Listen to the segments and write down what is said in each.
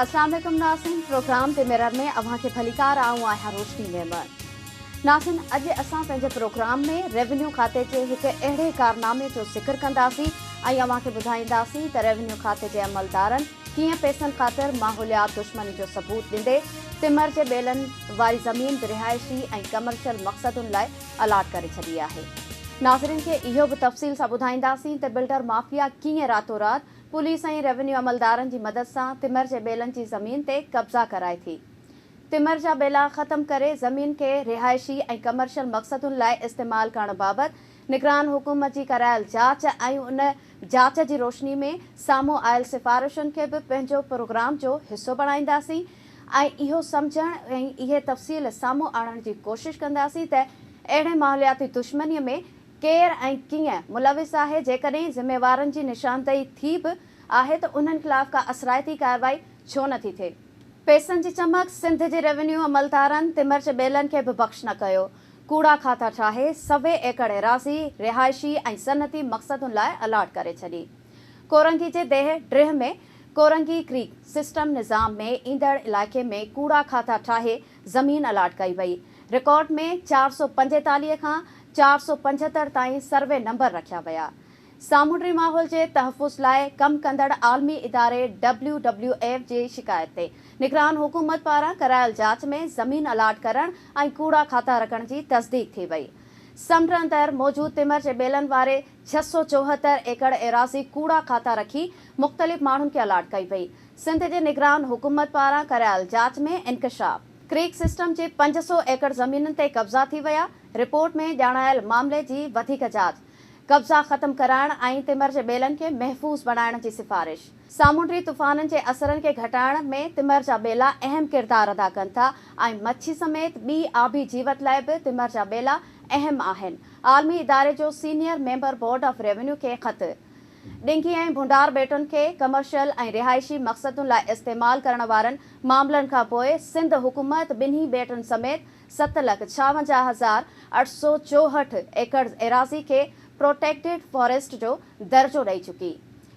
السلام عليڪم ناظرين پروگرام the mirror ۾ اوهان کي ڀليڪار آئون آهيان روشني ميمڻ ناظرين اڄ اسان پنهنجي پروگرام ۾ ريونيو کاتي جي هڪ اهڙي ڪارنامي جو ذڪر ڪنداسين ۽ اوهان کي ٻڌائينداسين ته ريونيو کاتي جي عملدارن ڪيئن پئسن خاطر ماحوليات دشمني جو ثبوت ڏيندي تمر جي ٻيلن واري زمين به رهائشي ۽ ڪمرشل مقصدن لاء الاٽ ڪري ڇڏي آهي. ناظرين کي اهو به تفصيل سان ٻڌائينداسين ته بلڊر مافيا ڪيئن راتو رات پوليس ۽ ريونيو عملدارن جي مدد سان تمر جي ٻيلن جي زمين تي قبضا ڪرائي ٿي. تمر جا ٻيلا ختم ڪري زمين کي رهائشي ۽ ڪمرشل مقصدن لاء استعمال ڪرڻ بابت نگران حڪومت جي ڪرايل جاچ ۽ ان جاچ جي روشني ۾ سامهون آيل سفارشن کي به پنهنجو پروگرام جو حصو بڻائينداسين ۽ اهو سمجهڻ ۽ اهي تفصيل سامهون آڻڻ جي ڪوشش ڪنداسين ته اهڙي ماحولياتي دشمني ۾ ڪير ۽ ڪيئن ملوث آهي، جيڪڏهن ذميوارن جي نشاندهي ٿي به آهي ته انهن خلاف ڪا اثرائتي ڪارروائي ڇو نه ٿي ٿئي. پئسن جي چمڪ سنڌ جي ريونيو عملدارن تمر جي ٻيلن کي به بخش نه ڪيو، ڪوڙا کاتا ٺاهي سوين ايڪڙ ايراضي رهائشي ۽ صنعتي مقصدن لاء الاٽ ڪري ڇڏي. ڪورنگي جي ديهه ڊرهه ۾ ڪورنگي ڪريڪ سسٽم نظام ۾ ايندڙ علائقي ۾ ڪوڙا کاتا ٺاهي زمين الاٽ ڪئي وئي. رڪارڊ ۾ 445 کان 475 تائين سروي نمبر رکيا ويا. سامونڊي ماحول جي تحفظ لاء ڪم ڪندڙ عالمي اداري ڊبليو ڊبليو ايف جي شڪايت تي نگران حڪومت پاران ڪرايل جاچ ۾ زمين الاٽ ڪرڻ ۽ ڪوڙا کاتا رکڻ جي تصديق ٿي وئي. سمنڊ اندر موجود تمر جي ٻيلن واري 674 ايڪڙ ايراضي ڪوڙا کاتا رکي مختلف ماڻهن کي الاٽ ڪئي وئي. سنڌ جي نگران حڪومت پاران ڪرايل جاچ ۾ انڪشاف. ڪريڪ سسٽم جي 500 ايڪڙ زمينن تي قبضا ٿي ويا، رپورٽ ۾ ڄاڻايل معاملي جي وڌيڪ جاچ. قبضا ختم ڪرائڻ ۽ تمر جي ٻيلن کي محفوظ بڻائڻ جي سفارش. سامونڊي طوفانن جي اثرن کي گهٽائڻ ۾ تمر جا ٻيلا اهم ڪردار ادا ڪن ٿا ۽ مڇي سميت ٻي آبي جيوت لاء به تمر جا ٻيلا اهم آهن، عالمي اداري جو senior member board of revenue کي خط. ڏنگي ۽ ڀونڊار ٻيٽن کي ڪمرشل ۽ رهائشي مقصدن لاء استعمال ڪرڻ وارن معاملن کانپوء سنڌ حڪومت ٻنهي ٻيٽن سميت 7,56,864 ايڪڙ ايراضي کي پروٽيڪٽيڊ فاريسٽ جو درجو ڏئي چڪي.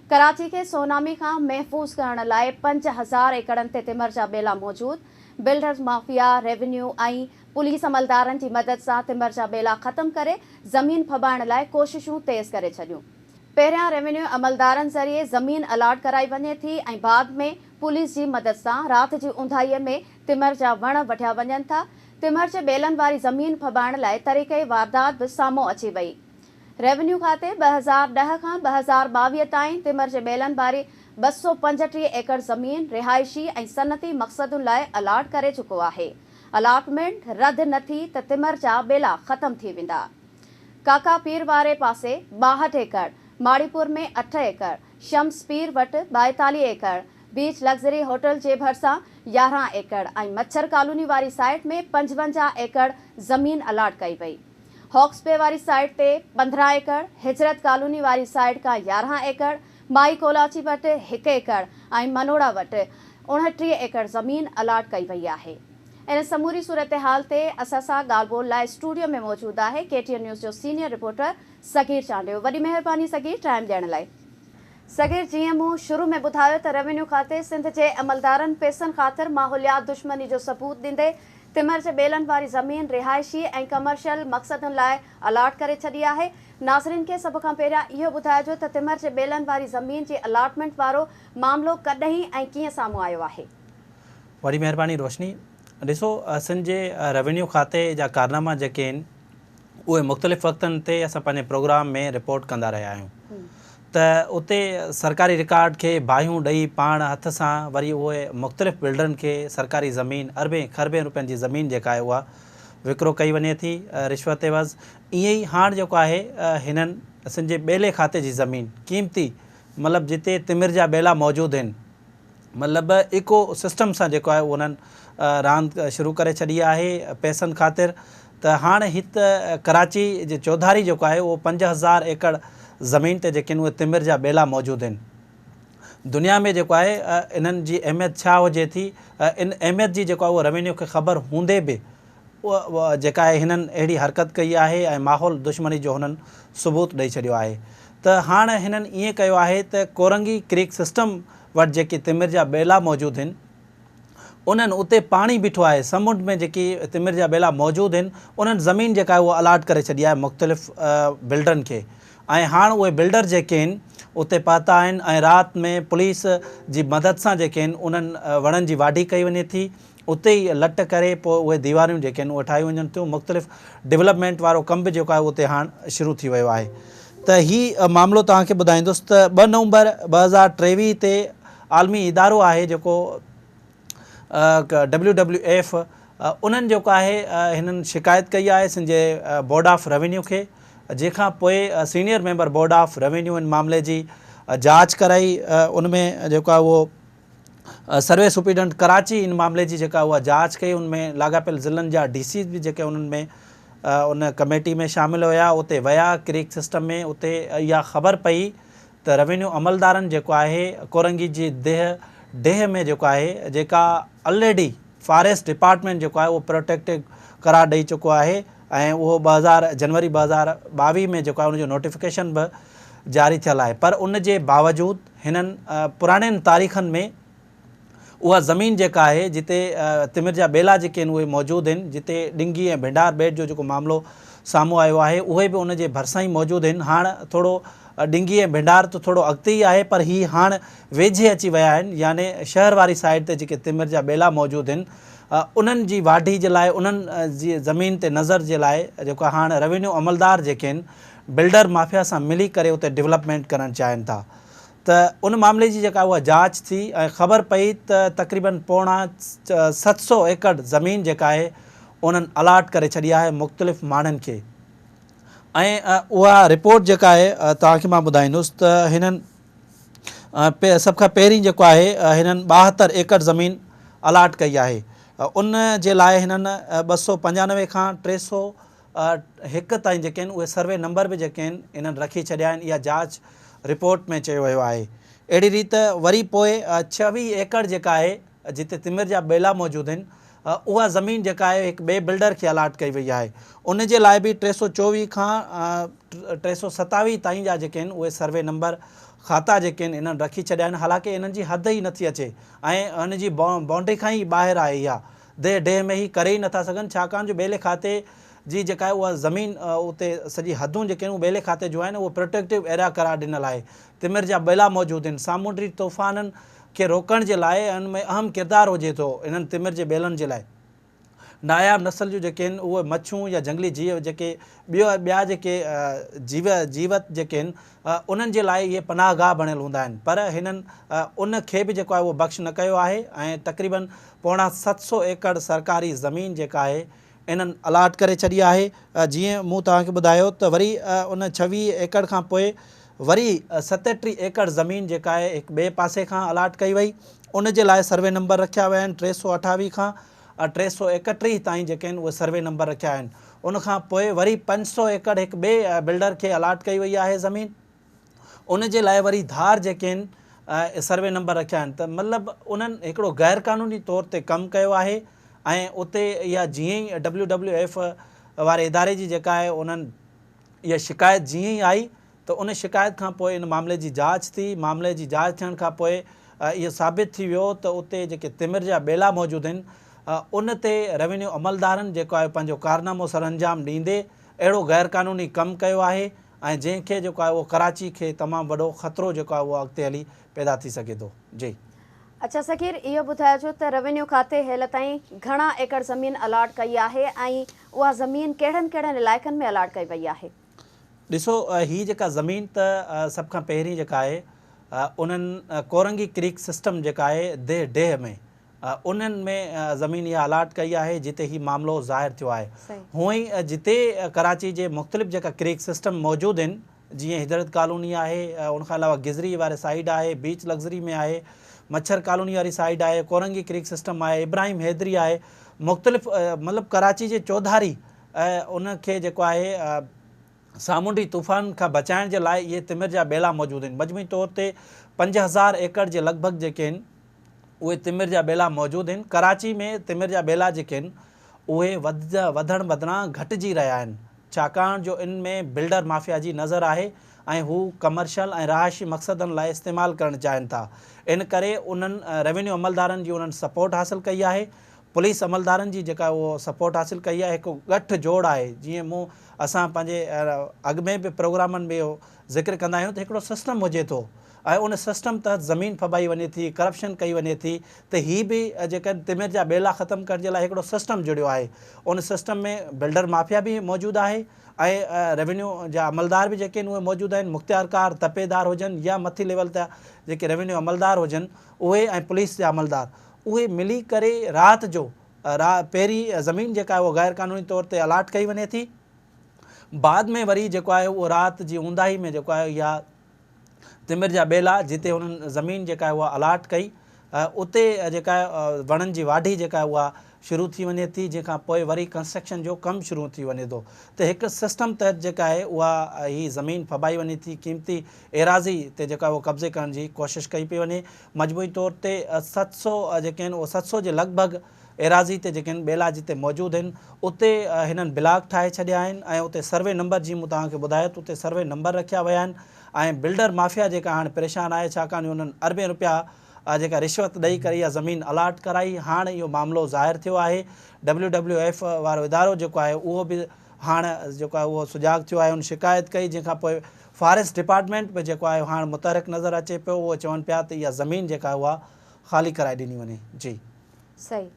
ڪراچي کي سونامي کان محفوظ ڪرڻ لاء 5000 ايڪڙن تي تمر جا ٻيلا موجود، بلڊرز مافيا، ريونيو ۽ پوليس عملدارن جي مدد سان تمر جا ٻيلا ختم ڪري زمين ڦٻائڻ لاء ڪوششون تيز ڪري ڇڏيون. پهريان ريونيو عملدارن ذريعي زمين الاٽ ڪرائي وڃي ٿي ۽ بعد ۾ پوليس جي مدد سان رات جي اونداهي ۾ تمر جا وڻ وڍيا وڃن ٿا. تمر جي ٻيلن واري زمين ڦٻائڻ لاء طريقي واردات به سامهون اچي وئي. ريونيو کاتي 2010 کان 2022 تائين تمر جي ٻيلن واري 235 ايڪڙ زمين رهائشي ۽ صنعتي مقصدن لاء الاٽ ڪري چڪو آهي. الاٽمينٽ رد نه ٿي ته تمر جا ٻيلا ختم ٿي ويندا. ڪاڪا پير واري پاسي 62 ايڪڙ، ماڙيپور ۾ اٺ ايڪڙ، شمس پير وٽ 42 ايڪڙ، بيچ لگزري هوٽل جي ڀرسان 11 ايڪڙ ۽ مڇر ڪالوني واري سائيٽ ۾ 55 ايڪڙ زمين الاٽ ڪئي وئي. هاڪس بي واري سائيٽ تي 15 ايڪڙ، هجرت ڪالوني واري سائيٽ کان 11 ايڪڙ، مائي ڪولاچي وٽ هڪ ايڪڙ ۽ منوڙا وٽ 29 ايڪڙ زمين الاٽ ڪئي وئي آهي. ان سموري صورتحال تي اسان سان ڳالهه ٻولهه لاء اسٽوڊيو ۾ موجود آهي ڪي ٽي اين نيوز جو سينيئر رپورٽر صغير چانڊيو. وڏي مهرباني صغير ٽائيم ڏيڻ لاء. صغير جيئن مون شروع ۾ ٻڌايو ته روينيو کاتي سنڌ جي عملدارن پئسن خاطر ماحوليات دشمني جو ثبوت ڏيندي تمر جي ٻيلن واري زمين رهائشي ۽ ڪمرشل مقصدن لاء الاٽ ڪري ڇڏي آهي. ناظرين کي سڀ کان پهريان اهو ٻڌائجو ته تمر جي ٻيلن واري زمين جي الاٽمينٽ وارو معاملو ڪڏهن ۽ ڪيئن سامهون آيو آهي. وڏي مهرباني روشني. ڏسو سنڌ جي روينيو کاتي جا ڪارناما جيڪي آهن اهي مختلف وقتن تي اسان پنهنجي پروگرام ۾ رپورٽ ڪندا رهيا آهيون ته اتي سرڪاري رڪارڊ کي باهيون ڏئي پاڻ هٿ سان وري اهي مختلف بلڊرن کي سرڪاري زمين اربين کربين روپين جي زمين جيڪا آهي اها وڪرو ڪئي وڃي ٿي رشوت عيوض ائين ئي هاڻ جيڪو آهي هنن سنڌ جي ٻيلي کاتي جي زمين قيمتي مطلب جتي تمر جا ٻيلا موجود آهن مطلب ايڪو سسٽم سان جيڪو آهي انهن راند شروع ڪري ڇڏي آهي پئسن خاطر ته هاڻ هت ڪراچي جي چوڌاري جيڪو آهي اهو 5000 ايڪڙ زمين تي جيڪي آهن اهي تمر جا ٻيلا موجود آهن دنيا ۾ جيڪو آهي انهن جي اهميت ڇا هجي ٿي ان اهميت جي جيڪو آهي اهو روينيو کي خبر هوندي به جيڪا آهي هنن اهڙي حرڪت ڪئي آهي ۽ ماحول دشمني جو هنن ثبوت ڏئي ڇڏيو آهي ته هاڻ هنن ائين ڪيو آهي ته ڪورنگي ڪريڪ سسٽم وٽ جيڪي تمر جا ٻيلا موجود هن انهن اتي پاڻي بيٺو آهي، سمنڊ ۾ جيڪي تمر جا ٻيلا موجود آهن انهن زمين جيڪا آهي اها الاٽ ڪري ڇڏي آهي مختلف بلڊرن کي ۽ هاڻ اهي بلڊر جيڪي آهن اتي پهتا آهن ۽ رات ۾ پوليس جي مدد سان جيڪي آهن انهن وڻن جي واڍي ڪئي وڃي ٿي، اتي ئي لٽ ڪري پوء اهي ديواريون جيڪي آهن اهي ٺاهيون وڃن ٿيون، مختلف ڊولپمينٽ وارو ڪم به جيڪو آهي اتي هاڻ شروع ٿي ويو آهي ته هي معاملو توهان کي ٻڌائيندس ته 2 نومبر 2023 تي عالمي ادارو آهي جيڪو ڊبليو ڊبليو ايف انهن جيڪو آهي هنن شڪايت ڪئي آهي سنڌ جي بورڊ آف روينيو کي جنهن کان پوء senior member board of revenue ان معاملي جي جاچ ڪرائي ان ۾ جيڪو آهي اهو سروي سپريڊنٽ ڪراچي ان معاملي جي جيڪا اها جاچ ڪئي ان ۾ لاڳاپيل ضلعن جا ڊي سيز به جيڪي انهن ۾ ان ڪميٽي ۾ شامل هيا اتي ويا ڪريڪ سسٽم ۾ اتي اها خبر پئي ته روينيو عملدارن جيڪو آهي ڪورنگي جي ديهه ڊيهه ۾ جيڪو آهي جيڪا الريڊي فاريسٽ ڊپارٽمينٽ جيڪو آهي اهو پروٽيڪٽيڊ قرار ڏئي چڪو آهي ۽ اهو 2000 جنوري 2022 ۾ جيڪو آهي ان جو نوٽيفڪيشن به جاري ٿيل آهي پر ان جي باوجود هنن پراڻين تاريخن ۾ اها زمين جيڪا آهي جتي تمر جا ٻيلا جيڪي آهن اهي موجود آهن جتي ڏنگي ۽ ڀنڊار ٻيٽ جو جيڪو معاملو سامهون آيو آهي اهي به ان جي ڀرسان ئي موجود آهن هاڻ ٿورو ڏنگي ۽ ڀنڊار ته ٿورو اڳتي ئي آهي پر هي هاڻ ويجهي اچي ويا آهن يعني شهر واري سائيڊ تي جيڪي تمر جا ٻيلا موجود آهن انهن جي واڍي جي لاء انهن جي زمين تي نظر جي لاء جيڪو هاڻ روينيو عملدار جيڪي آهن بلڊر مافيا سان ملي ڪري اتي ڊولپمينٽ ڪرڻ چاهين ٿا ته ان معاملي جي جيڪا اها جاچ ٿي ۽ خبر پئي ته تقريبن پوڻا 700 ايڪڙ زمين جيڪا آهي انهن الاٽ ڪري ڇڏي آهي مختلف ماڻهن کي ۽ اها رپورٽ جيڪا آهي توهان کي مان ٻڌائيندس ته هنن سڀ کان پهرين جيڪو آهي هنن 72 ايڪڙ زمين الاٽ ڪئي آهي ان جي لاء هنن 295 کان 301 تائين جيڪي آهن اهي سروي نمبر به جيڪي آهن انهن رکي ڇڏيا آهن اها جاچ رپورٽ ۾ چيو ويو آهي اهڙي ريت وري پوء 26 ايڪڙ جيڪا آهي جتي تمر جا ٻيلا موجود آهن اها زمين جيڪا آهي هڪ ٻئي بلڊر کي الاٽ ڪئي وئي آهي ان جي لاء به 324 کان 327 تائين جا جيڪي آهن اهي سروي نمبر کاتا جيڪي آهن انهن رکي ڇڏيا آهن حالانڪه انهن جي حد ئي نٿي اچي ۽ ان جي بائونڊري کان ئي ٻاهر آهي اها ديهه ڊيهه ۾ هي ڪري ئي نٿا سگهن ڇاڪاڻ جو ٻيلي کاتي جي جيڪا آهي اها زمين اتي سڄي حدون جيڪي آهن اهي ٻيلي کاتي جون آهن اهو پروٽيڪٽو ايريا قرار ڏنل آهي تمر جا ٻيلا موجود آهن سامونڊي طوفانن کي روڪڻ جي لاء ان ۾ اهم ڪردار هجي ٿو انهن تمر جي ٻيلن جي لاء ناياب نسل جون جيڪي آهن اهي مڇون يا جهنگلي جيو جيڪي ٻيو ٻيا جيڪي جيو جيوت جيڪي آهن انهن جي لاء اهي پناهه گاهه بڻيل هوندا آهن پر هنن ان کي به جيڪو آهي اهو بخش نه ڪيو آهي ۽ تقريبن پوڻا 700 ايڪڙ سرڪاري زمين جيڪا آهي انهن الاٽ ڪري ڇڏي آهي جيئن مون توهان کي ٻڌايو ته وري ان 26 ايڪڙ کان پوء وري 37 ايڪڙ زمين جيڪا آهي هڪ ٻئي پاسي کان الاٽ ڪئي وئي ان جي لاء سروي نمبر رکيا ويا آهن 328 کان 331 تائين جيڪي آهن اهي سروي نمبر رکيا آهن ان کان پوء وري 500 ايڪڙ هڪ ٻئي بلڊر کي الاٽ ڪئي وئي آهي زمين ان جي لاء وري ڌار جيڪي آهن سروي نمبر رکيا آهن ته مطلب انهن هڪڙو غير قانوني طور تي ڪم ڪيو آهي ۽ اتي اها جيئن ئي ڊبليو ڊبليو ايف واري اداري جي جيڪا آهي انهن اها شڪايت جيئن ئي آئي ته ان شڪايت کان پوء ان معاملي جي جاچ ٿي معاملي جي جاچ ٿيڻ کان پوء اهو ثابت ٿي ويو ته اتي جيڪي تمر جا ٻيلا موجود آهن ان تي روينيو عملدارن جيڪو آهي پنهنجو ڪارنامو سرانجام ڏيندي اهڙو غير قانوني ڪم ڪيو آهي ۽ جنهن کي جيڪو آهي اهو ڪراچي کي تمام وڏو خطرو جيڪو آهي اهو اڳتي هلي پيدا ٿي سگهي ٿو. جي. اڇا صغير اهو ٻڌائجو ته روينيو کاتي هيل تائين گهڻا ايڪڙ زمين الاٽ ڪئي آهي ۽ اها زمين ڪهڙن ڪهڙن علائقن ۾ الاٽ ڪئي وئي آهي؟ ڏسو هي جيڪا زمين ته سڀ کان پهرين جيڪا آهي انهن ڪورنگي ڪريڪ سسٽم جيڪا آهي ديهه ڊيهه ۾ انهن ۾ زمين اها الاٽ ڪئي آهي جتي هي معاملو ظاهر ٿيو آهي. هونئن ئي جتي ڪراچي جي مختلف جيڪا ڪريڪ سسٽم موجود آهن جيئن هجرت ڪالوني آهي ان کان علاوه گذري واري سائيڊ آهي بيچ لگزري ۾ آهي مڇر ڪالوني واري سائيڊ آهي ڪورنگي ڪريڪ سسٽم آهي ابراهيم حيدري آهي مختلف مطلب ڪراچي جي چوڌاري ان کي جيڪو آهي سامونڊي طوفان کان بچائڻ جي لاء اهي تمر جا ٻيلا موجود آهن. مجموعي طور تي 5000 ايڪڙ جي لڳ ڀڳ جيڪي آهن اهي تمر جا ٻيلا موجود آهن. ڪراچي ۾ تمر جا ٻيلا جيڪي آهن اهي وڌڻ بدران گهٽجي رهيا آهن ڇاڪاڻ جو ان ۾ بلڊر مافيا جي نظر آهي ۽ هو ڪمرشل ۽ رهائشي مقصدن لاء استعمال ڪرڻ چاهين ٿا ان ڪري انهن روينيو عملدارن جي انهن سپورٽ حاصل ڪئي آهي پوليس عملدارن جي جيڪا اهو سپورٽ حاصل ڪئي آهي هڪ ڳٺ جوڙ آهي جيئن مون اسان پنهنجي اڳ ۾ به پروگرامن ۾ اهو ذڪر ڪندا آهيون ته هڪڙو سسٽم هجي ٿو ۽ ان سسٽم تحت زمين ڦٻائي وڃي ٿي ڪرپشن ڪئي وڃي ٿي ته هي به جيڪا تمر جا ٻيلا ختم ڪرڻ جي لاء هڪڙو سسٽم جڙيو آهي ان سسٽم ۾ بلڊر مافيا به موجود آهي ۽ روينيو جا عملدار به جيڪي آهن اهي موجود آهن مختيارڪار تپيدار هجن يا مٿي ليول تي جيڪي روينيو عملدار هجن اهي ۽ پوليس جا عملدار اهي ملي ڪري رات جو پهرين زمين جيڪا آهي اها غير قانوني طور تي الاٽ ڪئي وڃي ٿي بعد ۾ وري جيڪو آهي اهو رات جي اونداهي ۾ جيڪو آهي اها تمر جا ٻيلا جتي انهن زمين جيڪا آهي اها الاٽ ڪئي اتي جيڪا آهي وڻن جي واڍي جيڪا آهي اها شروع ٿي وڃي ٿي جنهن کان پوء وري ڪنسٽرڪشن جو ڪم شروع ٿي وڃي ٿو ته هڪ سسٽم تحت جيڪا آهي اها هي زمين ڦٻائي وڃي ٿي قيمتي ايراضي تي جيڪا اهو قبضي ڪرڻ جي ڪوشش ڪئي پئي وڃي مجموعي طور تي 700 جيڪي آهن اهو 700 جي لڳ ڀڳ ايراضي تي جيڪي آهن ٻيلا جتي موجود آهن اتي هنن بلاڪ ٺاهي ڇڏيا آهن ۽ اتي سروي نمبر جيئن مون توهان کي ٻڌايو ته اتي سروي نمبر رکيا ويا آهن ۽ بلڊر مافيا جيڪا هاڻ پريشان آهي ڇاڪاڻ جو انهن اربين روپيا جيڪا رشوت ڏئي ڪري اها زمين الاٽ ڪرائي هاڻ اهو معاملو ظاهر ٿيو آهي ڊبليو ڊبليو ايف وارو ادارو جيڪو آهي اهو به هاڻ جيڪو آهي اهو سجاڳ ٿيو آهي ان شڪايت ڪئي جنهن کان پوء فاريسٽ ڊپارٽمينٽ به جيڪو آهي هاڻ متحرڪ نظر اچي پيو اهو چون پيا ته اها زمين جيڪا آهي اها خالي ڪرائي ڏني وڃي جي. صحيح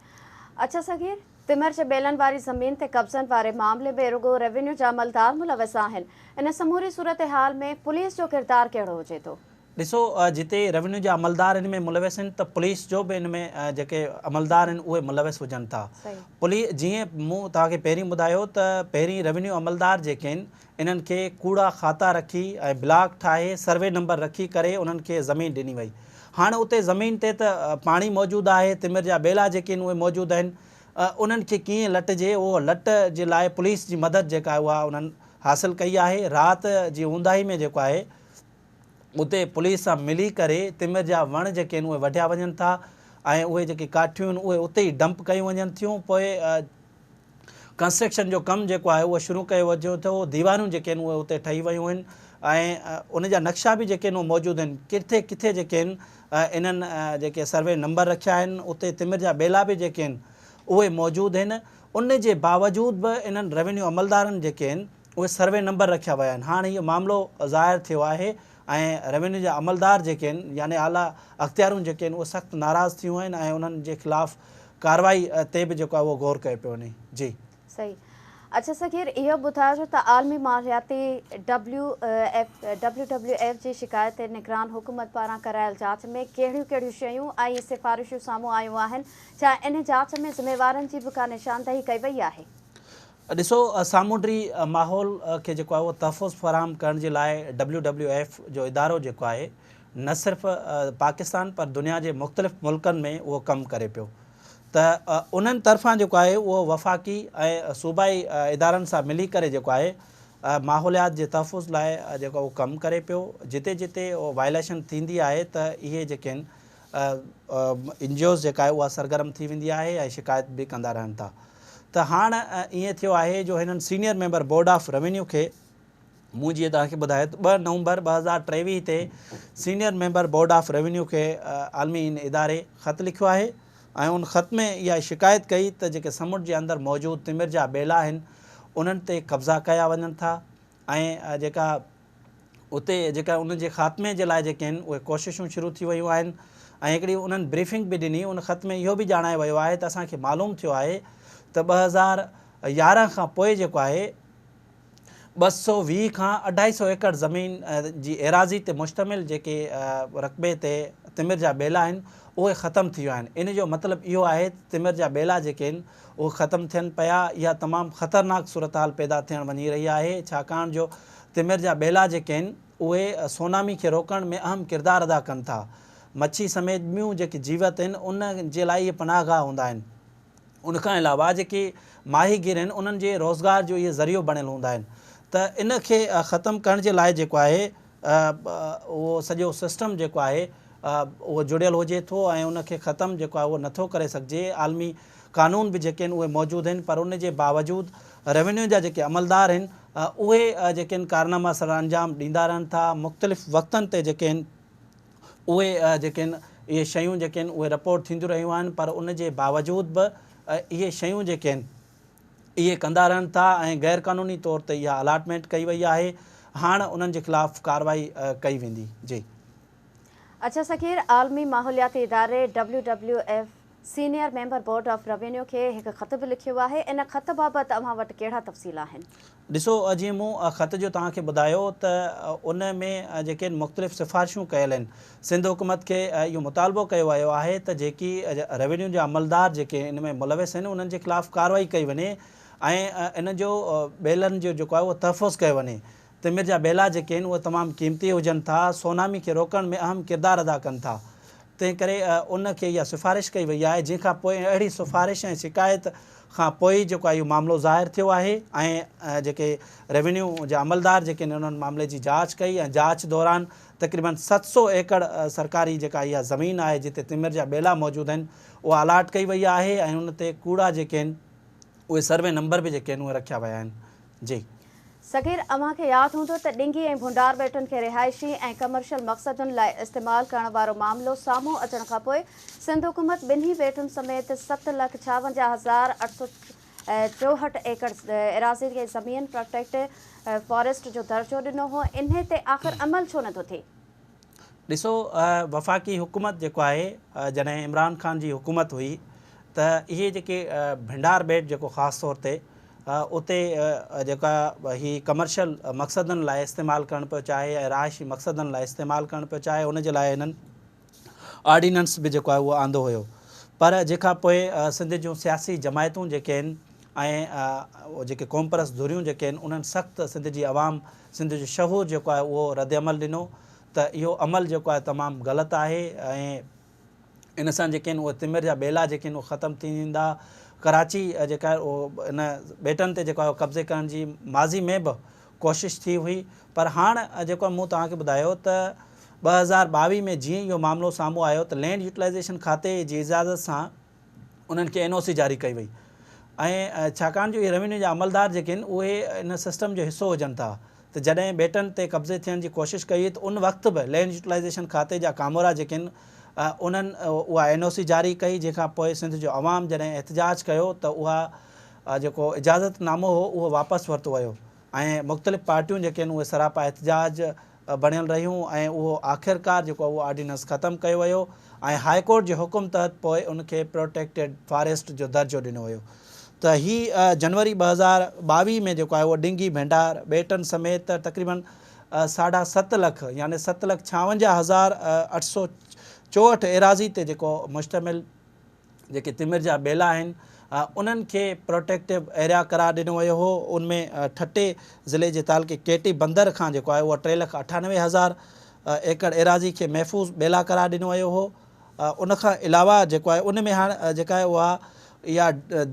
اڇا صغير تمر جي ٻيلن واري زمين تي قبضن واري معاملي ۾ رڳو روينيو جا عملدار ملوث آهن ان سموري صورتحال ۾ پوليس جو ڪردار ڪهڙو هجي ٿو؟ ڏسو جتي روينيو جا عملدار ان ۾ ملوث آهن ته پوليس جو به ان ۾ جيڪي عملدار آهن اهي ملوث هجن ٿا پولي جيئن مون توهان کي پهرين ٻڌايو ته پهرين روينيو عملدار جيڪي آهن انهن کي ڪوڙا کاتا رکي ۽ بلاڪ ٺاهي سروي نمبر رکي ڪري انهن کي زمين ڏني وئي. هاڻ اتي زمين تي ته پاڻي موجود آهي، تمر جا ٻيلا جيڪي آهن اهي موجود آهن، انهن کي ڪيئن لٽجي، اهو لٽ جي لاء پوليس جي مدد جيڪا آهي اها انهن حاصل ڪئي آهي، رات جي اونداهي ۾ جيڪو آهي اتي پوليس سان ملي ڪري تمر جا وڻ جيڪي آهن اهي وڍيا وڃن ٿا ۽ اهي جيڪي ڪاٺيون آهن اهي اتي ئي ڊمپ ڪيون وڃن ٿيون پوء ڪنسٽرڪشن جو ڪم جيڪو آهي اهو شروع ڪيو وڃي ٿو، ديواريون جيڪي آهن اهي اتي ٺهي ويون آهن ۽ ان جا نقشا به جيڪي آهن اهي موجود آهن، ڪٿي ڪٿي جيڪي آهن انهن جيڪي سروي نمبر رکيا آهن اتي تمر جا ٻيلا به جيڪي آهن اهي موجود آهن ان جي باوجود به انهن روينيو عملدارن جيڪي آهن اهي سروي نمبر رکيا ويا آهن هاڻ اهو معاملو ظاهر ٿيو آهي ۽ روينيو جا عملدار جيڪي آهن يعني اعليٰ اختياريون جيڪي آهن اهي سخت ناراض ٿيون آهن ۽ انهن جي خلاف ڪارروائي تي به جيڪو آهي اهو غور ڪيو پيو وڃي. جي. صحيح. اڇا صغير اهو ٻڌايو ته عالمي ماحولياتي ڊبليو ايف ڊبليو ايف جي شڪايت تي نگران حڪومت پاران ڪرايل جاچ ۾ ڪهڙيون ڪهڙيون شيون ۽ سفارشون سامهون آيون آهن ڇا ان جاچ ۾ ذميوارن جي به ڪا نشاندهي ڪئي وئي آهي؟ ڏسو سامونڊي ماحول کي جيڪو آهي اهو تحفظ فراهم ڪرڻ جي لاء ڊبليو ڊبليو ايف جو ادارو جيڪو آهي نه صرف پاڪستان پر دنيا جي مختلف ملڪن ۾ اهو ڪم ڪري پيو ته انهن طرفان جيڪو آهي اهو وفاقي ۽ صوبائي ادارن سان ملي ڪري جيڪو آهي ماحوليات جي تحفظ لاء جيڪو اهو ڪم ڪري پيو جتي جتي اهو وائليشن ٿيندي آهي ته اهي جيڪي آهن اين جي اوز جيڪا آهي اها سرگرم ٿي ويندي آهي ۽ شڪايت به ڪندا رهن ٿا ته هاڻ ائين ٿيو آهي جو هنن senior member board of revenue کي مون جيئن توهان کي ٻڌايو ته 2 نومبر 2023 تي senior member board of revenue کي عالمي ان اداري خط لکيو آهي ۽ ان خط ۾ اها شڪايت ڪئي ته جيڪي سمنڊ جي اندر موجود تمر جا ٻيلا آهن انهن تي قبضا ڪيا وڃن ٿا ۽ جيڪا اتي جيڪا انهن جي خاتمي جي لاء جيڪي آهن اهي ڪوششون شروع ٿي ويون آهن ۽ هڪڙي انهن بريفنگ به ڏني ان خط ۾ اهو به ڄاڻايو ويو آهي ته اسان کي معلوم ٿيو آهي ته 2011 کان پوء جيڪو آهي 220 کان اڍائي سئو ايڪڙ زمين جي ايراضي تي مشتمل جيڪي رقبي تي تمر جا ٻيلا آهن اهي ختم ٿي ويا آهن ان جو مطلب اهو آهي ته تمر جا ٻيلا جيڪي آهن اهي ختم ٿين پيا اها تمام خطرناڪ صورتحال پيدا ٿيڻ وڃي رهي آهي ڇاڪاڻ جو تمر جا ٻيلا جيڪي آهن اهي سونامي کي روڪڻ ۾ اهم ڪردار ادا ڪن ٿا مڇي سميت ٻيون جيڪي جيوت آهن ان جي لاء اهي پناهه گاهه هوندا آهن. ان کان علاوه جيڪي ماهيگير آهن انهن جي روزگار جو اهي ذريعو بڻيل هوندا آهن ته ان کي ختم ڪرڻ جي لاء جيڪو آهي اهو سڄو سسٽم جيڪو آهي اهو جڙيل هجي ٿو ۽ ان کي ختم جيڪو آهي اهو نٿو ڪري سگهجي عالمي قانون به جيڪي آهن اهي موجود آهن پر ان جي باوجود روينيو جا جيڪي عملدار آهن اهي جيڪي آهن ڪارناما سرانجام ڏيندا رهن ٿا مختلف وقتن تي جيڪي آهن اهي جيڪي آهن اهي شيون جيڪي آهن اهي رپورٽ ٿينديون رهيون آهن پر ان جي باوجود به اهي شيون جيڪي آهن اهي ڪندا رهن ٿا ۽ غير قانوني طور تي اها الاٽمينٽ ڪئي وئي آهي هاڻ انهن جي خلاف ڪارروائي ڪئي ويندي جي. اڇا صغير عالمي ماحولياتي اداري W W F senior member board of revenue کي هڪ خط به لکيو آهي ان خط بابت اوهان وٽ ڪهڙا تفصيل آهن؟ ڏسو جيئن مون خط جو توهان کي ٻڌايو ته ان ۾ جيڪي مختلف سفارشون ڪيل آهن سنڌ حڪومت کي اهو مطالبو ڪيو ويو آهي ته جيڪي روينيو جا عملدار جيڪي ان ۾ ملوث آهن انهن جي خلاف ڪارروائي ڪئي وڃي ۽ ان جو ٻيلن جو جيڪو آهي اهو تحفظ ڪيو وڃي تمر جا ٻيلا جيڪي آهن اهي تمام قيمتي هجن ٿا، سونامي کي روڪڻ ۾ اهم ڪردار ادا ڪن ٿا، تنهن ڪري ان کي اها سفارش ڪئي وئي آهي، جنهن کان پوء اهڙي سفارش ۽ شڪايت کان پوء ئي جيڪو آهي اهو معاملو ظاهر ٿيو آهي ۽ جيڪي روينيو جا عملدار جيڪي آهن انهن معاملي جي جاچ ڪئي ۽ جاچ دوران تقريبن 700 ايڪڙ سرڪاري جيڪا اها زمين آهي جتي تمر جا ٻيلا موجود آهن اها الاٽ ڪئي وئي آهي ۽ ان تي ڪوڙا جيڪي آهن اهي سروي نمبر به جيڪي آهن اهي رکيا ويا آهن جي. صغير اوهان کي ياد هوندو ته ڏنگي ۽ ڀونڊار ٻيٽن کي رهائشي ۽ ڪمرشل مقصدن لاء استعمال ڪرڻ وارو معاملو سامهون اچڻ کانپوء سنڌ حڪومت ٻنهي ٻيٽن سميت 7,56,864 ايڪڙ ايراضي کي زمين پروٽيڪٽ فاريسٽ جو درجو ڏنو هو انهي تي آخر عمل ڇو نٿو ٿئي؟ ڏسو وفاقي حڪومت جيڪو آهي جڏهن عمران خان جي حڪومت هئي ته اهي جيڪي ڀنڊار ٻيٽ جيڪو خاص طور تي اتي جيڪا هي ڪمرشل مقصدن لاء استعمال ڪرڻ پيو چاهي ۽ رهائشي مقصدن لاء استعمال ڪرڻ پيو چاهي ان جي لاء هنن آرڊيننس به جيڪو آهي اهو آندو هيو پر جنهن کان پوء سنڌ جون سياسي جماعتون جيڪي آهن ۽ جيڪي قومپرست ڌريون جيڪي آهن انهن سخت سنڌ جي عوام سنڌ جو شعور جيڪو آهي اهو رد عمل ڏنو ته اهو عمل جيڪو آهي تمام غلط آهي ۽ ان سان جيڪي آهن اهي تمر جا ٻيلا جيڪي آهن اهي ختم ٿي ويندا. ڪراچي جيڪا آهي اهو ان ٻيٽن تي جيڪو آهي قبضي ڪرڻ جي ماضي ۾ به ڪوشش ٿي هئي پر هاڻ جيڪو مون توهان کي ٻڌايو ته 2022 ۾ جيئن اهو معاملو سامهون آيو ته لينڊ يوٽيلائيزيشن کاتي جي اجازت سان انهن کي اين او سي جاري ڪئي وئي ۽ ڇاڪاڻ جو اهي روينيو جا عملدار جيڪي آهن اهي ان سسٽم جو حصو هجن ٿا ته جڏهن ٻيٽن تي قبضي ٿيڻ جي ڪوشش ڪئي وئي ته ان وقت به لينڊ يوٽيلائيزيشن کاتي جا ڪامورا جيڪي آهن انهن اها اين او سي جاري ڪئي جنهن کان پوء سنڌ جو عوام جڏهن احتجاج ڪيو ته اها جيڪو اجازت نامو هو اهو واپس ورتو ويو ۽ مختلف پارٽيون جيڪي آهن اهي سراپا احتجاج بڻيل رهيون ۽ اهو آخرڪار جيڪو اهو آرڊيننس ختم ڪيو ويو ۽ هاء ڪورٽ جي حڪم تحت پوء ان کي پروٽيڪٽيڊ فاريسٽ جو درجو ڏنو ويو ته هي جنوري 2022 ۾ جيڪو آهي اهو ڊنگي ڀينڊار ٻيٽن سميت تقريبن ساڍا ست لک يعني 7,56,864 ايراضي تي جيڪو مشتمل جيڪي تمر جا ٻيلا آهن انهن کي پروٽيڪٽو ايريا قرار ڏنو ويو هو ان ۾ ٺٽي ضلعي جي تعلقي ڪيٽي بندر کان جيڪو آهي اهو 3,98,000 ايڪڙ ايراضي کي محفوظ ٻيلا قرار ڏنو ويو هو ان کان علاوه جيڪو آهي ان ۾ هاڻ جيڪا آهي اها اها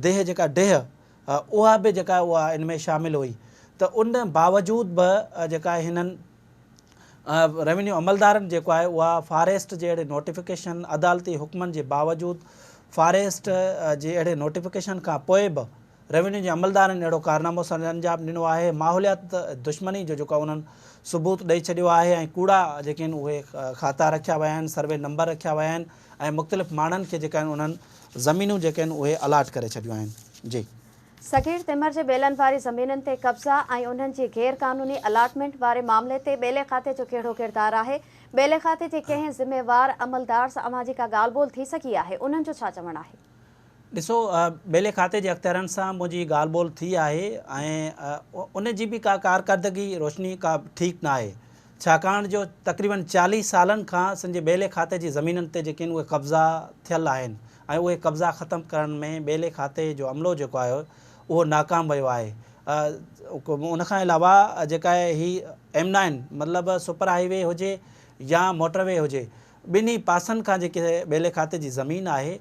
ديهه جيڪا ڊيهه اها به جيڪا آهي اها ان ۾ شامل هئي ته ان باوجود به جيڪا آهي هنن روينيو عملدارن جيڪو آهي اها فاريسٽ جي اهڙي نوٽيفڪيشن عدالتي حڪمن جي باوجود فاريسٽ جي اهڙي نوٽيفڪيشن کان پوء به روينيو جي عملدارن اهڙو ڪارنامو سرانجام ڏنو آهي ماحوليات دشمني جو جيڪو انهن ثبوت ڏئي ڇڏيو آهي ۽ ڪوڙا جيڪي آهن اهي کاتا رکيا ويا آهن سروي نمبر رکيا ويا آهن ۽ مختلف ماڻهن کي جيڪا آهن انهن زمينون جيڪي آهن اهي الاٽ ڪري ڇڏيون آهن جي. صغير تمر جي ٻيلن واري زمينن تي قبضا ۽ انهن جي غير قانوني الاٽمينٽ واري معاملي تي ٻيلي کاتي جو ڪهڙو ڪردار آهي؟ ٻيلي کاتي جي ڪنهن ذميوار عملدار سان اوهان جي ڪا ڳالهه ٻولهه ٿي سگهي آهي؟ انهن جو ڇا چوڻ آهي؟ ڏسو ٻيلي کاتي جي اختيارن سان منهنجي ڳالهه ٻولهه ٿي آهي ۽ ان جي به ڪا ڪارڪردگي روشني ڪا ٺيڪ ناهي ڇاڪاڻ جو تقريبن 40 سالن کان سنڌ جي ٻيلي کاتي جي زمينن تي جيڪي آهن اهي قبضا ٿيل آهن ۽ اهي قبضا ختم ڪرڻ ۾ ٻيلي کاتي جو عملو جيڪو آهي اهو ناڪام ويو آهي ان کان علاوه جيڪا آهي هي ايم نائن مطلب سپر هائي وي هجي يا موٽر وي هجي ٻنهي پاسن کان جيڪي ٻيلي کاتي جي زمين آهي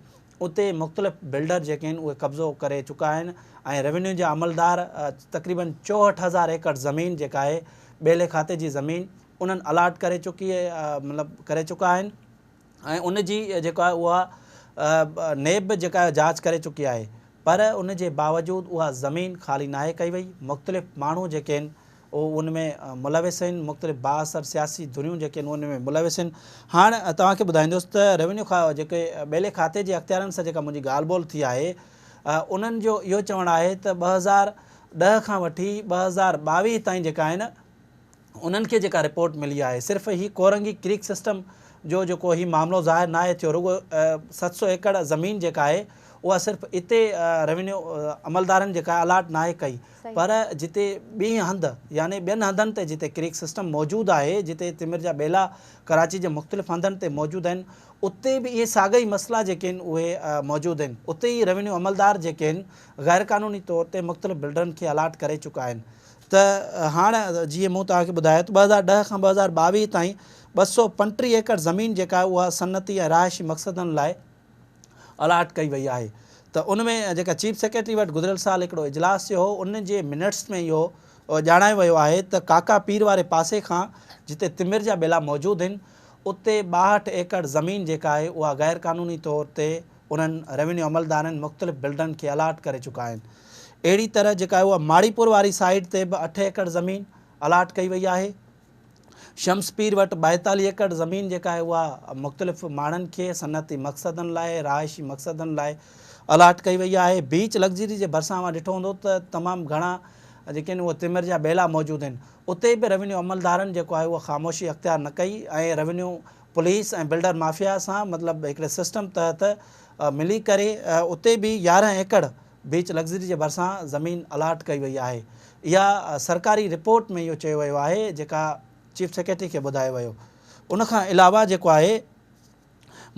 اتي مختلف بلڊر جيڪي آهن اهي قبضو ڪري چڪا آهن ۽ روينيو جا عملدار تقريبن 64,000 ايڪڙ زمين جيڪا آهي ٻيلي کاتي جي زمين انهن الاٽ ڪري چڪي مطلب ڪري چڪا آهن ۽ ان جي جيڪا آهي اها نيب به جيڪا جاچ ڪري چڪي آهي پر ان جي باوجود اها زمين خالي ناهي ڪئي وئي، مختلف ماڻهو جيڪي آهن اهي ان ۾ ملوث آهن، مختلف بااثر سياسي ڌريون جيڪي آهن ان ۾ ملوث آهن. هاڻ توهان کي ٻڌائيندس ته روينيو جيڪي ٻيلي کاتي جي اختيارن سان جيڪا منهنجي ڳالهه ٻولهه ٿي آهي انهن جو اهو چوڻ آهي ته 2010 کان وٺي 2022 تائين جيڪا آهن انهن کي جيڪا رپورٽ ملي آهي صرف هي ڪورنگي ڪريڪ سسٽم جو جيڪو هي معاملو ظاهر ناهي ٿيو رڳو 700 ايڪڙ زمين جيڪا آهي اها صرف اتي روينيو عملدارن جيڪا الاٽ ناهي ڪئي پر جتي ٻين هنڌ يعني ٻين هنڌن تي جتي ڪريڪ سسٽم موجود آهي جتي تمر جا ٻيلا ڪراچي جي مختلف هنڌن تي موجود آهن اتي به اهي ساڳئي مسئلا جيڪي آهن اهي موجود آهن اتي ئي روينيو عملدار جيڪي آهن غيرقانوني طور تي مختلف بلڊرن کي الاٽ ڪري چڪا آهن ته هاڻ جيئن مون توهان کي ٻڌايو ته 2010 کان 2022 تائين 235 ايڪڙ زمين جيڪا آهي اها صنعتي ۽ رهائشي مقصدن لاء الاٽ ڪئي وئي آهي ته ان ۾ جيڪا چيف سيڪريٽري وٽ گذريل سال هڪڙو اجلاس ٿيو هو ان جي منٽس ۾ اهو ڄاڻايو ويو آهي ته ڪاڪا پير واري پاسي کان جتي تمر جا ٻيلا موجود آهن اتي 62 ايڪڙ زمين جيڪا آهي اها غير قانوني طور تي انهن روينيو عملدارن مختلف بلڊرن کي الاٽ ڪري چڪا آهن. اهڙي طرح جيڪا آهي اها ماڙيپور واري سائيڊ تي به 8 ايڪڙ زمين الاٽ ڪئي وئي آهي. شمس پير وٽ 42 ايڪڙ زمين جيڪا آهي اها مختلف ماڻهن کي صنعتي مقصدن لاء رهائشي مقصدن لاء الاٽ ڪئي وئي آهي. بيچ لگزري جي ڀرسان اوهان ڏٺو هوندو ته تمام گهڻا جيڪي آهن اهي تمر جا ٻيلا موجود آهن. اتي به روينيو عملدارن جيڪو آهي اها خاموشي اختيار نه ڪئي ۽ روينيو پوليس ۽ بلڊر مافيا سان مطلب هڪڙي سسٽم تحت ملي ڪري اتي به 11 ايڪڙ بيچ لگزري جي ڀرسان زمين الاٽ ڪئي وئي آهي. اها سرڪاري رپورٽ ۾ اهو چيو ويو آهي جيڪا چيف سيڪريٽري کي ٻڌايو ويو. ان کان علاوه جيڪو آهي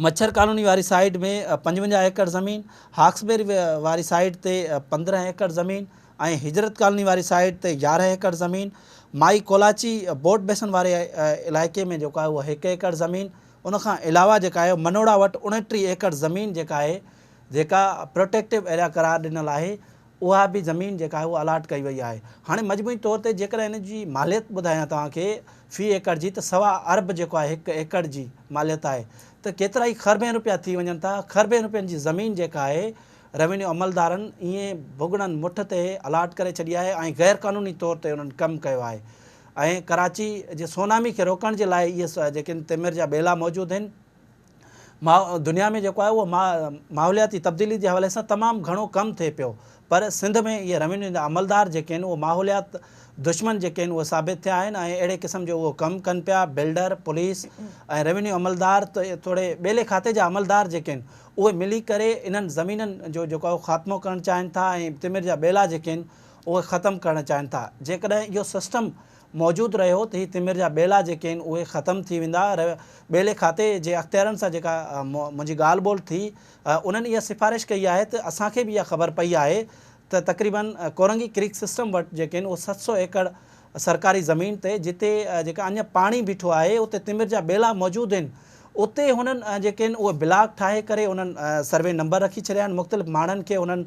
مڇر ڪالوني واري سائيڊ ۾ 55 ايڪڙ زمين، هاڪسبيري واري سائيڊ تي 15 ايڪڙ زمين ۽ هجرت ڪالوني واري سائيڊ تي 11 ايڪڙ زمين، مائي ڪولاچي بوٽ بيسن واري علائقي ۾ جيڪو آهي اهو 1 ايڪڙ زمين، ان کان علاوه جيڪا آهي منوڙا وٽ 29 ايڪڙ زمين جيڪا آهي جيڪا پروٽيڪٽو ايريا قرار ڏنل آهي اها به زمين جيڪا آهي اها الاٽ ڪئي وئي آهي. هاڻي مجموعي طور تي جيڪڏهن ان جي ماليت ٻڌايان توهان کي في ايڪڙ جي ته سوا ارب جيڪو آهي هڪ ايڪڙ جي ماليت آهي ته ڪيترائي خربين روپيا ٿي وڃن ٿا. خربين روپين جي زمين جيڪا آهي روينيو عملدارن ائين ڀڳڙن مٺ تي الاٽ ڪري ڇڏي آهي ۽ غير قانوني طور تي انهن ڪم ڪيو آهي ۽ ڪراچي جي سونامي کي روڪڻ جي لاء اهي جيڪي تمر جا ٻيلا موجود آهن دنيا ۾ جيڪو آهي اهو ماحولياتي تبديلي جي حوالي سان تمام گهڻو ڪم ٿئي پيو پر سنڌ ۾ اهي روينيو جا عملدار جيڪي آهن اهي ماحوليات دشمن جيڪي آهن اهي ثابت ٿيا آهن ۽ اهڙي قسم جو اهو ڪم ڪن پيا بلڊر پوليس ۽ روينيو عملدار توڙي ٻيلي کاتي جا عملدار جيڪي آهن اهي ملي ڪري انهن زمينن جو جيڪو آهي خاتمو ڪرڻ چاهين ٿا ۽ تمر جا ٻيلا جيڪي آهن اهي ختم ڪرڻ چاهين ٿا جيڪڏهن اهو سسٽم موجود رهيو ته هي تمر جا ٻيلا جيڪي آهن اهي ختم ٿي ويندا. ٻيلي کاتي جي اختيارين سان جيڪا منهنجي ڳالهه ٻولهه ٿي انهن اها سفارش ڪئي آهي ته اسان کي به اها خبر پئي آهي ته تقريبن ڪورنگي ڪريڪ سسٽم وٽ جيڪي آهن اهي 700 ايڪڙ سرڪاري زمين تي جتي جيڪا اڃا پاڻي بيٺو آهي اتي تمر جا ٻيلا موجود آهن اتي هنن جيڪي آهن اهي بلاڪ ٺاهي ڪري انهن سروي نمبر رکي ڇڏيا آهن مختلف ماڻهن کي انهن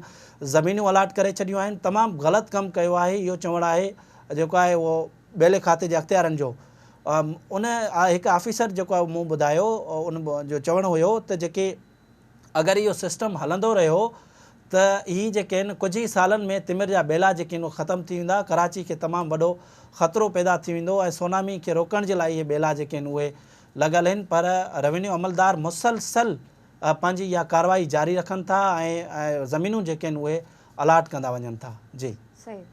زمينون الاٽ ڪري ڇڏيون آهن تمام غلط ڪم ڪيو آهي اهو چوڻ آهي جيڪو آهي اهو ٻيلي کاتي جي اختيارن جو ان هڪ آفيسر جيڪو آهي مون ٻڌايو ان جو چوڻ هيو ته جيڪي اگر اهو سسٽم هلندو رهيو ته هي جيڪي آهن ڪجهه ئي سالن ۾ تمر جا ٻيلا جيڪي آهن اهي ختم ٿي ويندا ڪراچي کي تمام وڏو خطرو پيدا ٿي ويندو ۽ سونامي کي روڪڻ جي لاء اهي ٻيلا جيڪي آهن اهي لڳل آهن پر روينيو عملدار مسلسل پنهنجي اها ڪارروائي جاري رکن ٿا ۽ زمينون جيڪي آهن اهي الاٽ ڪندا وڃن ٿا جي. صحيح.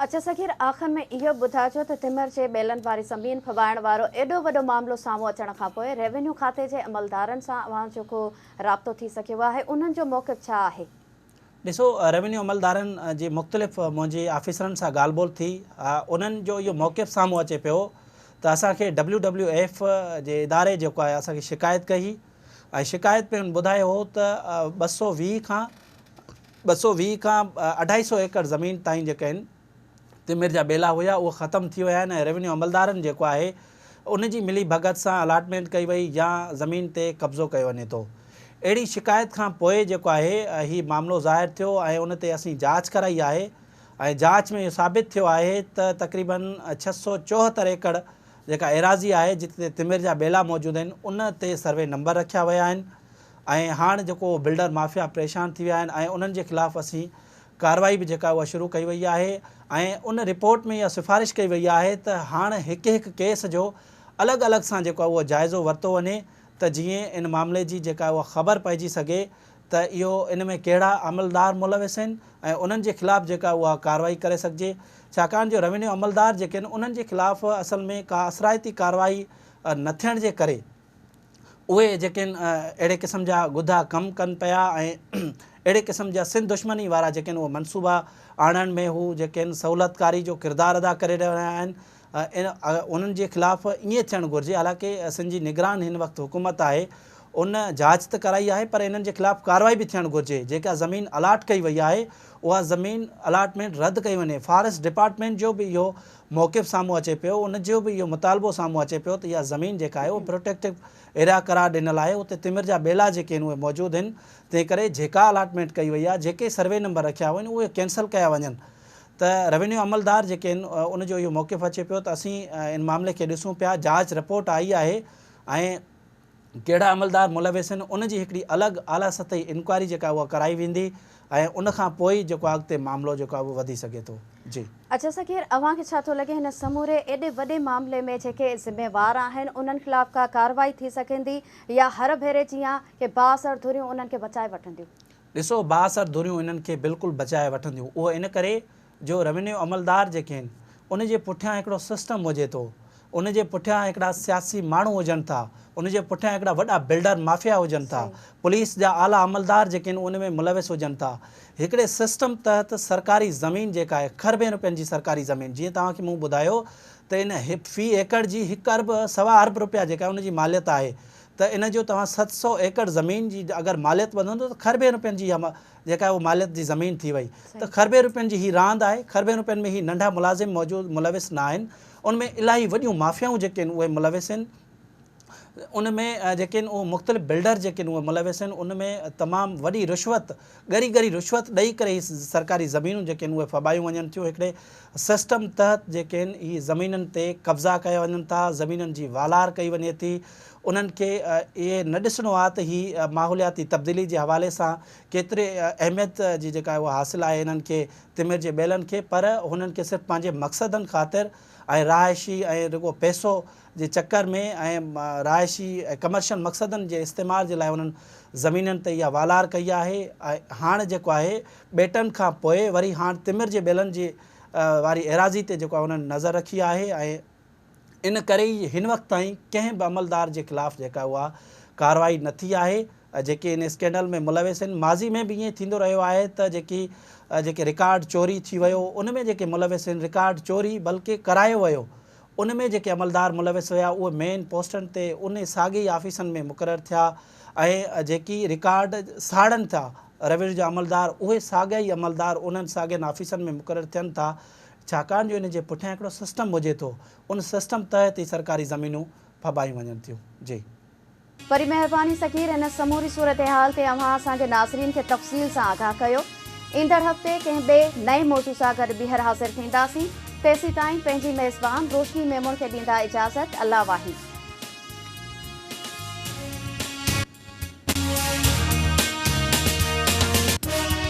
اڇا صغير آخر ۾ اهو ٻڌائجو ته تمر جي ٻيلن واري زمين ڦٻائڻ وارو ايڏو وڏو معاملو سامهون اچڻ کان پوء ريونيو کاتي جي عملدارن سان اوهان جو ڪو رابطو ٿي سگهيو آهي انهن جو موقف ڇا آهي؟ ڏسو ريونيو عملدارن جي مختلف منهنجي آفيسرن سان ڳالهه ٻولهه ٿي انهن جو اهو موقف سامهون اچي پيو ته اسان کي ڊبليو ڊبليو ايف جي اداري جيڪو آهي اسان کي شڪايت ڪئي ۽ شڪايت ۾ هن ٻڌايو هو ته 220 کان 220 کان 250 ايڪڙ زمين تائين جيڪي آهن تمر جا ٻيلا هيا اهي ختم ٿي ويا آهن ۽ روينيو عملدارن جيڪو آهي ان جي ملي ڀڳت سان الاٽمينٽ ڪئي وئي يا زمين تي قبضو ڪيو وڃي ٿو. اهڙي شڪايت کان پوء جيڪو آهي هي معاملو ظاهر ٿيو ۽ ان تي اسين جاچ ڪرائي آهي ۽ جاچ ۾ اهو ثابت ٿيو آهي ته تقريبن 674 ايڪڙ جيڪا ايراضي آهي جتي تمر جا ٻيلا موجود آهن ان تي سروي نمبر رکيا ويا آهن. ۽ هاڻ جيڪو بلڊر مافيا پريشان ٿي ويا آهن ۽ انهن جي خلاف اسين ڪارروائي به جيڪا اها شروع ڪئي وئي آهي ۽ ان رپورٽ ۾ اها سفارش ڪئي وئي آهي ته هاڻ هڪ هڪ ڪيس جو الڳ الڳ سان جيڪو آهي اهو جائزو ورتو وڃي ته جيئن ان معاملي جي جيڪا اها خبر پئجي سگهي ته اهو ان ۾ ڪهڙا عملدار ملوث آهن ۽ انهن جي خلاف جيڪا اها ڪارروائي ڪري سگهجي ڇاڪاڻ جو روينيو عملدار جيڪي آهن انهن جي خلاف اصل ۾ ڪا اثرائتي ڪارروائي نه ٿيڻ جي ڪري اهي جيڪي آهن اهڙي قسم جا گڌا ڪم ڪن پيا ۽ اهڙي قسم جا سنڌ دشمني وارا جيڪي آهن اهي منصوبا آڻڻ ۾ هو جيڪي آهن سهولتڪاري جو ڪردار ادا ڪري رهيا آهن انهن جي خلاف ائين ٿيڻ گهرجي حالانڪه سنڌ جي نگران هن وقت حڪومت آهي ان جاچ ته ڪرائي آهي پر انهن جي خلاف ڪارروائي به ٿيڻ گهرجي جيڪا زمين الاٽ ڪئي وئي آهي اها زمين الاٽمينٽ رد ڪئي وڃي فاريسٽ ڊپارٽمينٽ جو به اهو موقف سامهون اچي پيو، ان جو به اهو مطالبو سامهون اچي پيو ته اها زمين جيڪا آهي اها پروٽيڪٽو ايريا قرار ڏنل آهي، اتي تمر جا ٻيلا جيڪي آهن اهي موجود آهن، تنهن ڪري جيڪا الاٽمينٽ ڪئي وئي آهي، جيڪي سروي نمبر رکيا ويا آهن اهي ڪينسل ڪيا وڃن ته روينيو عملدار جيڪي آهن ان جو اهو موقف اچي پيو ته اسين ان معاملي کي ڏسون پيا، جاچ رپورٽ آئي آهي ۽ ڪهڙا عملدار ملوث آهن ان جي هڪڙي الڳ اعليٰ سطحي انڪوائري جيڪا اها ڪرائي ويندي ۽ ان کان پوء ئي جيڪو اڳتي معاملو جيڪو آهي اهو وڌي سگهي ٿو. جي. اڇا صغير اوهان کي ڇا ٿو لڳي هن سموري ايڏي وڏي معاملي ۾ جيڪي ذميوار آهن انهن خلاف ڪا ڪارروائي ٿي سگهندي يا هر ڀيري جيان ڪي بااثر ڌريون انهن کي بچائي وٺنديون؟ ڏسو بااثر ڌريون انهن کي بلڪل بچائي وٺنديون اهو ان ڪري جو روينيو عملدار جيڪي آهن ان جي پٺيان هڪڙو سسٽم هجي ٿو، ان جي پٺيان هڪڙا سياسي ماڻهو هجن ٿا، ان جي پٺيان هڪڙا وڏا بلڊر مافيا هجن ٿا، پوليس جا اعليٰ عملدار جيڪي آهن ان ۾ ملوث هجن ٿا. هڪڙي سسٽم تحت سرڪاري زمين جيڪا آهي کربين روپين جي سرڪاري زمين جيئن توهان کي مون ٻڌايو ته ان في ايڪڙ جي هڪ ارب سوا ارب روپيا جيڪا آهي ان جي ماليت آهي ته ان جو توهان 700 ايڪڙ زمين جي اگر ماليت ٻڌندو ته کربين روپين جي اها جيڪا اهو ماليت جي زمين ٿي وئي ته کربين روپين جي هي راند آهي، کربين روپين ۾ هي ننڍا ملازم موجود ملوث نه آهن، ان ۾ الاهي وڏيون مافيائون جيڪي آهن اهي ملوث آهن، ان ۾ جيڪي آهن اهي مختلف بلڊر جيڪي آهن اهي ملوث آهن، ان ۾ تمام وڏي رشوت ڳري ڳري رشوت ڏئي ڪري هي سرڪاري زمينون جيڪي آهن اهي ڦٻايون وڃن ٿيون، هڪڙي سسٽم تحت جيڪي آهن هي زمينن تي قبضا ڪيا وڃن ٿا، زمينن جي والار ڪئي وڃي ٿي، انهن کي اهي نه ڏسڻو آهي ته هي ماحولياتي تبديلي جي حوالي سان ڪيتري اهميت جي جيڪا اها حاصل آهي انهن کي تمر جي ٻيلن کي پر هنن کي صرف پنهنجي مقصدن خاطر ۽ رهائشي ۽ رڳو پئسو جي چڪر ۾ ۽ رهائشي ۽ ڪمرشل مقصدن جي استعمال جي لاء انهن زمينن تي اها والار ڪئي آهي ۽ هاڻ جيڪو آهي ٻيٽن کان پوء وري هاڻ تمر جي ٻيلن جي واري ايراضي تي جيڪو آهي انهن نظر رکي آهي ۽ ان ڪري ئي هن وقت تائين ڪنهن به عملدار جي خلاف جيڪا اها ڪارروائي نه ٿي آهي جيڪي ان اسڪينڊل ۾ ملوث آهن ماضي ۾ به ائين ٿيندو رهيو آهي ته جيڪي جيڪي رڪارڊ چوري ٿي ويو ان ۾ جيڪي ملوث آهن رڪارڊ چوري بلڪه ڪرايو ويو ان ۾ جيڪي عملدار ملوث هيا اهي مين پوسٽن تي ان ساڳي ئي آفيسن ۾ مقرر ٿيا ۽ جيڪي رڪارڊ ساڙن ٿا روينيو جا عملدار اهي ساڳيا ئي عملدار انهن ساڳين آفيسن ۾ مقرر ٿين ٿا ڇاڪاڻ جو ان جي پٺيان هڪڙو سسٽم هجي ٿو، ان سسٽم تحت ئي سرڪاري زمينون ڦٻايون وڃن ٿيون. جي. وڏي مهرباني صغير ان سموري صورتحال تي اوهان اسان جي ناظرين کي تفصيل سان آگاهه ڪيو. ايندڙ هفتي ڪنهن ٻئي نئين موضوع سان گڏ ٻيهر حاضر ٿينداسين. تيسيتائين پنهنجي ميزبان روشني ميمڻ کي ڏيندا اجازت. الله واهي.